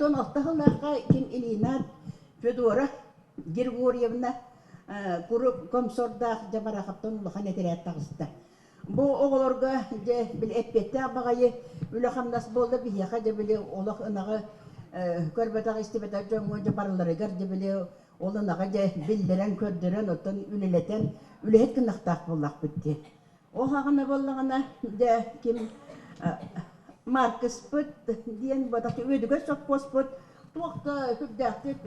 76 сыллаахха ким Ильина Федора Григорьевна куруук комсордаах дьэ Бараховтан улахан этэрээт таҕыста. Бу оҕолорго дьэ били эппиэттээх баҕайы үлэ-хамнас буолла биһиэхэ дьэ били олох ынаҕы көрбөтөх истибэтэх дьоҥҥо дьэ барыларыгар дьэ били ол ынаҕы дьэ биллэрэн көрдөрөн оттон үлэлэтэн үлэһит гынахтаах буоллахпыт дии. Ол хаҕына буоллаҕына дьэ ким Маркыспыт диэн буотах үөдүгэр сопхуоспут туох да сүрдээхтик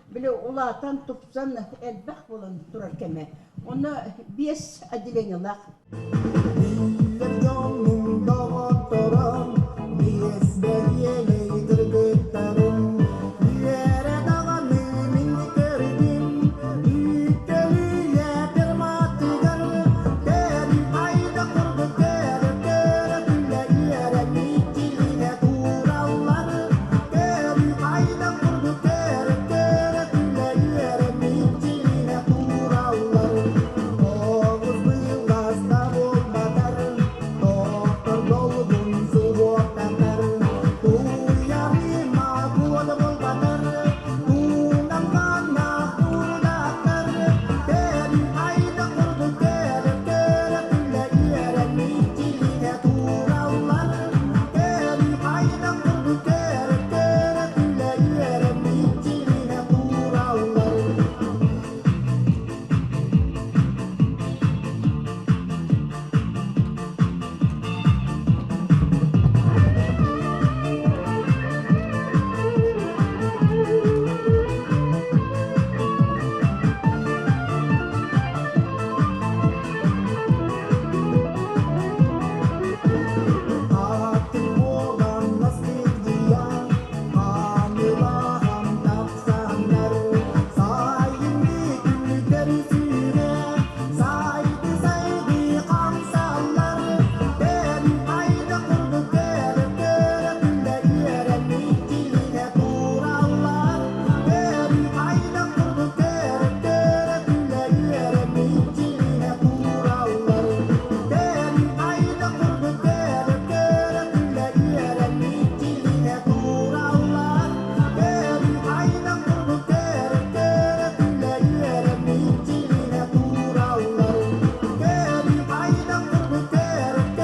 били улаатан тупсан элбэх буолан турар кэмэ. Онно биэс отделениелаах. Биллэр дьоннум доҕотторум, биэс бэлиэлэй кыргыттарым, үөрэ даҕаны мин көрдүм, үүттөлүйэ ферматыгар Кэлин айда курдук көрө-көрө күлэ үөрэ мичилинэ тураллар. Кэлин айда курдук көрө-көрө күлэ үөрэ мичилинэ тураллар. Тоҕус быласта буолбатар, доктор долгун суһуохтатар. Туйарыма буола буолбатар, туунан ханна курдаттар. Кэлин айда курдук көрө-көрө күлэ үөрэ мичилинэ тураллар. Кэлин айда курдук көрө-көрө күлэ үөрэ мичилинэ тураллар. Атын буолан наследия, хаанылаһан тахсаннар, сайыҥҥы күннэр сүүрэ, сайды-сайды хамсаллар, кэлин айда курдук көрө-көрө күлэ үөрэ мичилинэ тураллар, кэлин айда курдук көрө-көрө күлэ үөрэ мичилинэ тураллар. Кэлин айда курдук көрө-көрө күлэ үөрэ мичилинэ тураллар. Кэлин айда курдук көрө-көрө күлэ үөрэ мичилинэ тураллар. Кэлин айда курдук көрө-көрө күлэ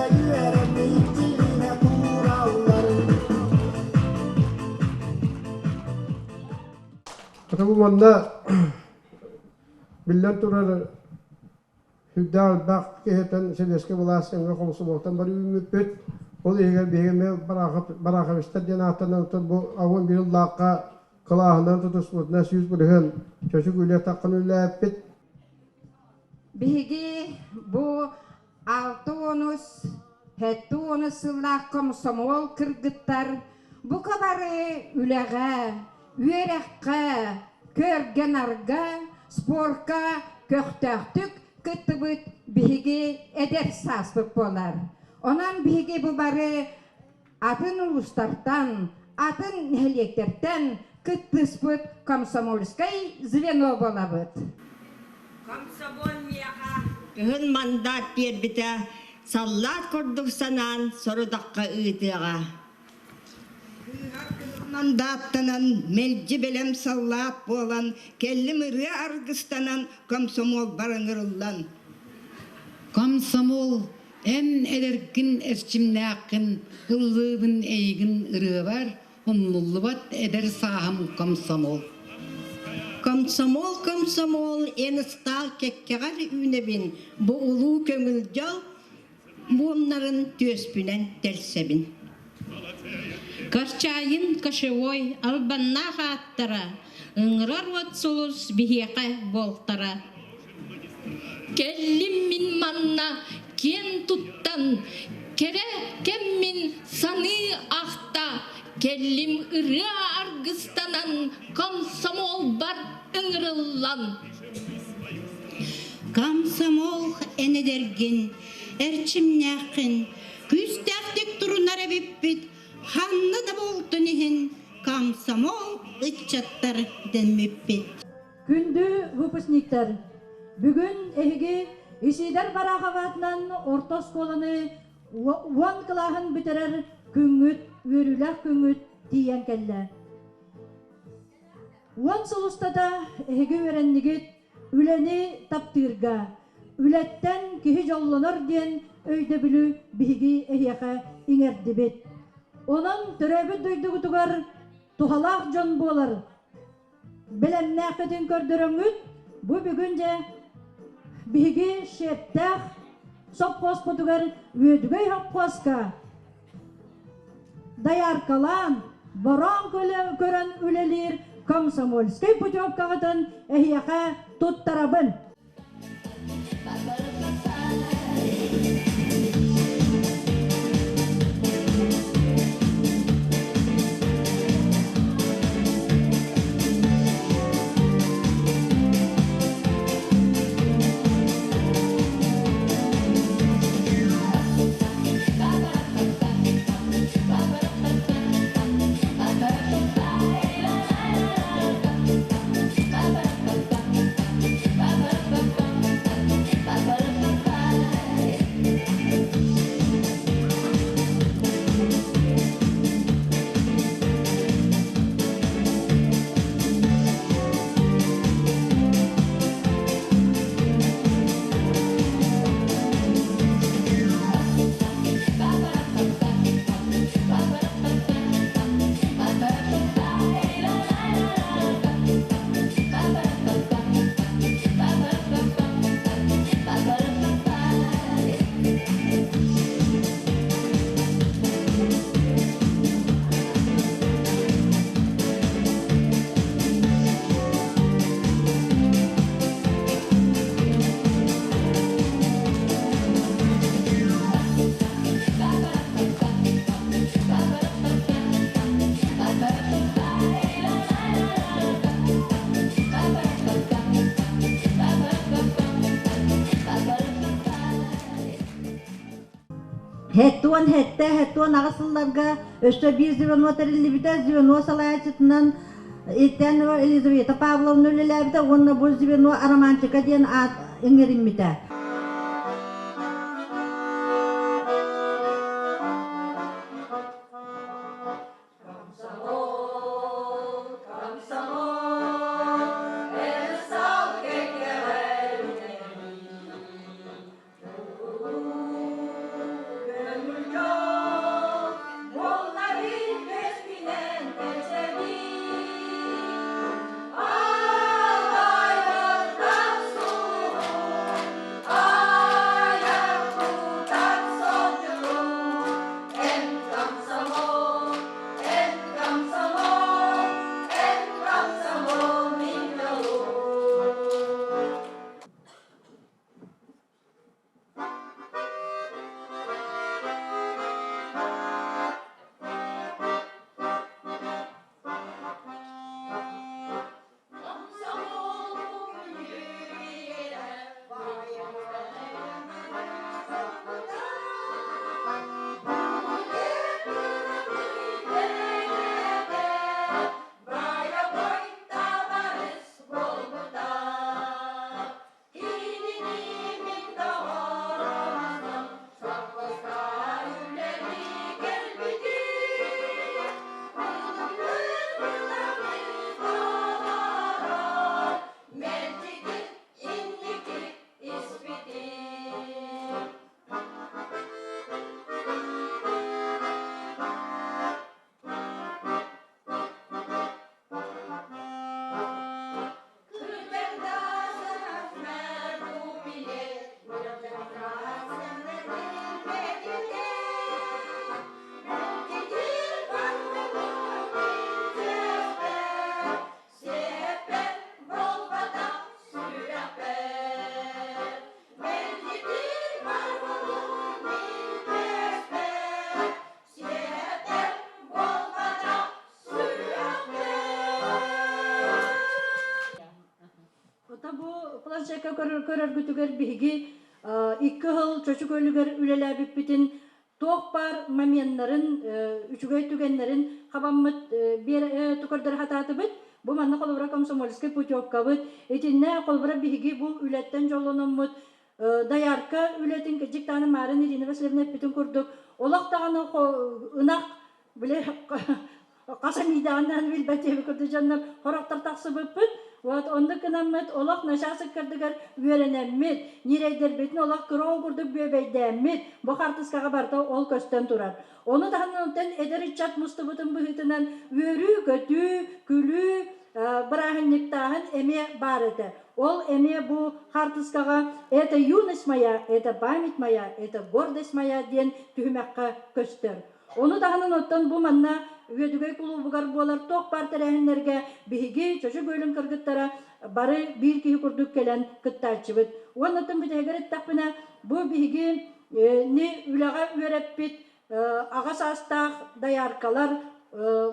үөрэ мичилинэ тураллар. Хата бу манна биллэн турар сүрдээх элбэх киһиттэн сэбиэскэй былаас өҥө хомсомуолтан бары үүммүппүт. Ол иһигэр биһиги эмиэ Бараховичтар диэн ааттанан бу 11 сыллаахха кылааһынан тутуспутунан 100% чочук үлэ таххан үлэлээппит. Биһиги бу алта уонус, сэттэ уонус сыллаах комсомол кыргыттар бука бары үлэҕэ, үөрэххэ, көргө-нарга, спорка көхтөөхтүк кыттыбыт биһиги эдэр сааспыт буолар. Онон биһиги бу бары атын улуустартан, атын нэһилиэктэртэн кыттыспыт комсомольскай звено буолабыт. Комсомол миэхэ кыһын мандаат биэрбитэ, саллаат курдук санаан сорудахха ыытыаҕа. Мандааттанан, мэлдьи бэлэм саллаат буолан, кэллим ырыа аргыстанан, комсомол барыҥырыллан. Комсомол Эн эдэргин эрчимнээххин, ыллыыбын эйигин ырыабар, умнуллубат эдэр сааһым комсомол. Комсомол, комсомол, эн ыстаал кэккэҕэр үүнэбин, бу улуу көҥүл дьол буомнарын түөспүнэн тэлсэбин. Корчаин кошевой албаннаах ааттара, ыҥырар уот сулус биһиэхэ буолтара. Кэллим мин манна киэн туттан, кэрэ кэммин саныы ахта, кэллим ырыа аргыстанан, комсомолбар ыҥырыллан. Комсомол эн эдэргин, эрчимнээххин, күүстээхтик турунар эбиппит, ханна да буолтун иһин комсомол ыччаттар дэммиппит. Күндү выпускниктар, бүгүн эһиги Исидор Барахов аатынан орто оскуоланы уон кылааһын бүтэрэр күҥҥүт, үөрүүлээх күҥҥүт. тиийэн кэллэ. Уон сыл устата эһиги үөрэннигит үлэни таптыырга, үлэттэн киһи дьоллонор диэн өйдөбүлү биһиги эһиэхэ иҥэрдибит. Онон төрөөбүт дойдугутугар туһалаах дьон буолар бэлэмнээххитин көрдөрөҥҥүт, бу бүгүн дьэ биһиги шефтээх сопхуоспутугар Үөдүгэй сопхуоска дояркалаан, бороон көрөн үлэлиир комсомольскай путевкаҕытын эһиэхэ туттарабын. Хэттуон хэттэ, хэттуон аҕыс сылларга өссө биир звено тэриллибитэ. Звено салайааччытынан Итянова Елизавета Павловна үлэлээбитэ уонна бу звено Романтика диэн аат иҥэриммитэ. Ота бу планшекка көрөргүтүгэр биһиги икки сыл Чочу көлүгэр үлэлээбиппитин туох баар моменнарын, үчүгэй түгэннэрин хабаммыт көрдөрө сатаатыбыт. Бу манна холобура комсомольскай путевкабыт. Итиннэ холобура биһиги бу үлэттэн дьоллономмут доярка үлэтин кырдьык даҕаны Марын Ирина Васильевна эппитин курдук олох даҕаны ынах били хас эмиийдэҕинэн билбэт диэбит курдук дьоннор хорохтор тахсыбыппыт. Вот оннук гынаммыт олох начаас ыккардыгар үөрэнэммит, ньирэйдэрбитин олох кыра оҕо курдук бүөбэйдээммит, бу хартыскаҕа барыта ол көстөн турар. Ону таһынан эдэр ыччат мустубутун быһыытынан үөрүү-көтүү, күлүү, бырааһынньыктааһын эмиэ баар этэ. Ол эмиэ бу хаартыскаҕа «Это юность моя, это память моя, это гордость моя» диэн түһүмэххэ көстөр. Ону таһынан оттон бу манна Үөдүгэй кулуубугар буолар туох баар тэрээһиннэргэ биһиги Чочу Күөлүн кыргыттара бары биир киһи курдук кэлэн кыттааччыбыт. Уонна оттон бүтэһигэр эттэхпинэ, бу биһиги ни үлэҕэ үөрэппит аҕа саастаах дояркалар,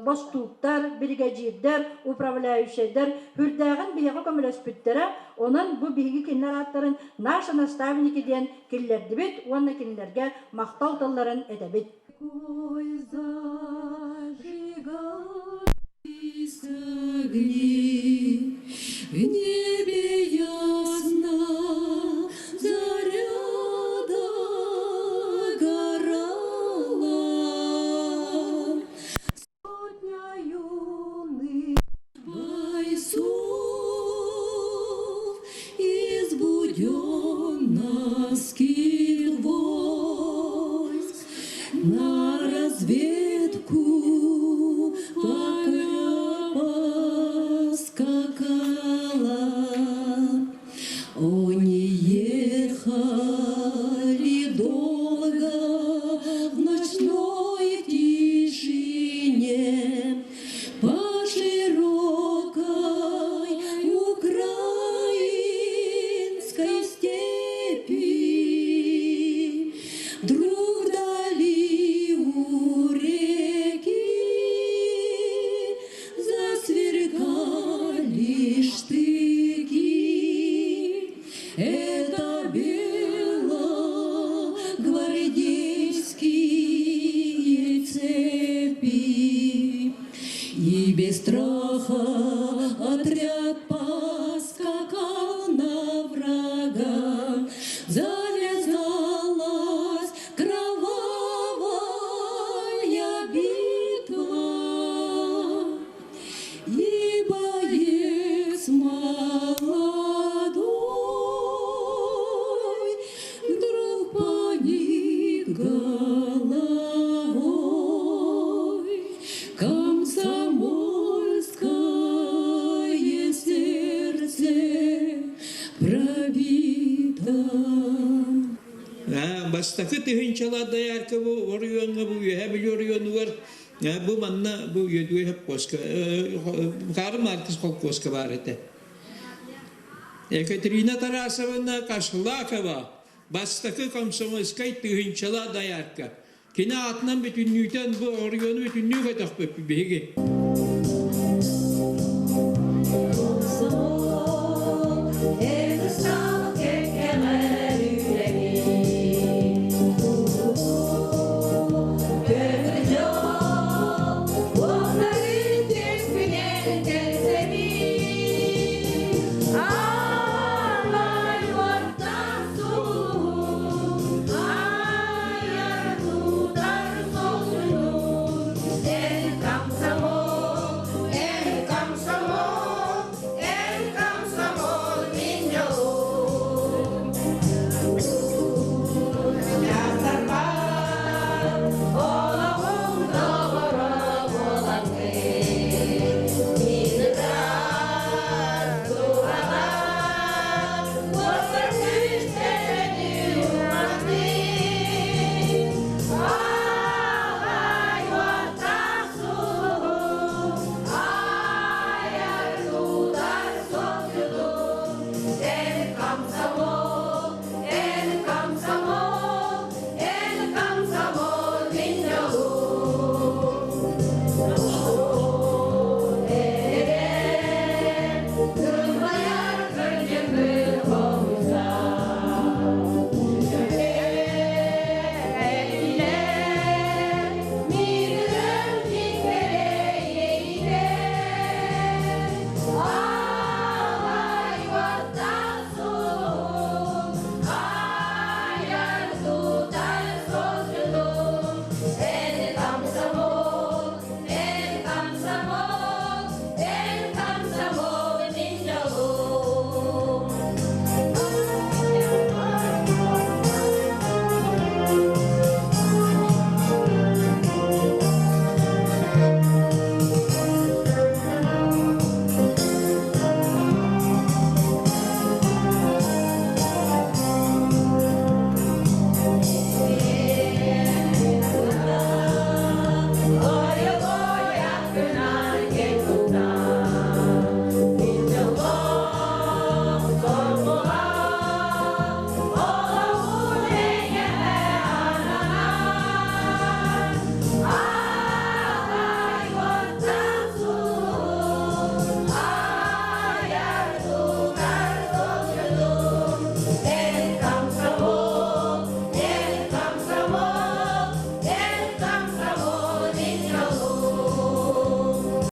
бостууктар, биригэдьиирдэр, управляющайдар үрдээҕин биһиэхэ көмөлөспүттэрэ. Онон бу биһиги кинилэр ааттарын «Наши наставники» диэн киллэрдибит уонна кинилэргэ махтал тылларын этэбит. Огни в небе ясно заря догорала. Сотня юных бойцов из буденновских войск на разведку поскакала. Они ехали долго в ночной тишине по широкой украинской степи. Вдруг вдали у реки засверкали штыки. Это белогвардейские цепи. И без страха отряд поскакал на врага. Завязалась кровавая битва. И боец молодой вдруг поник головой. Комсомольское сердце пробито. Бастакы тыһыынчалаах доярка бу оройуоҥҥа бу Үөһээ Бүлүү оройуонугар бу манна бу Үөдүгэй холкуоска Хары Маркс холкуоска баар этэ. Екатерина Тарасовна Кашлакова бастакы комсомольскай тыһыынчалаах доярка. Кини аатынан бүтүннүүтэн бу оройуону бүтүннүү көтөхпүппүт биһиги.